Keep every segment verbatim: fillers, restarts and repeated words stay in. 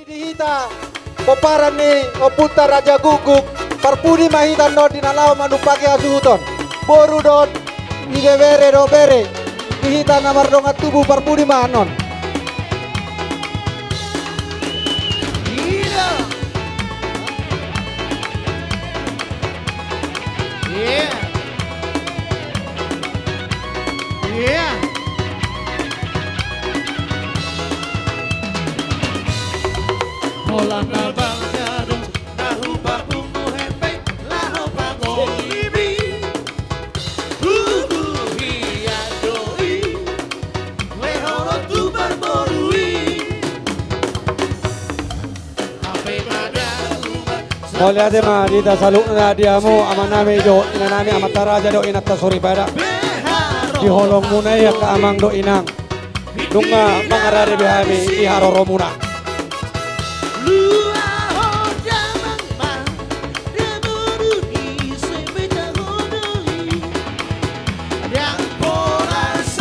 Di hita pomparan ni ompunta Raja Guguk, parpudi ma hita annon di na laho manumpahi hasuhuton. Boru dohot ibebere dohot bere, di hita na mardongan tubu parpudi ma annon. Mauliate ma di hita saluhutna, di hamu amanami dohot inanami, amanta raja dohot inanta soripada. Di holongmuna i angka amang dohot inang, nunga mangarade be hami di haroromuna.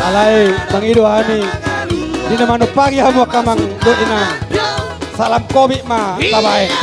Alai mangido hami di na manumpahi hamu angka amang dohot inang, salam covid ma tabaen.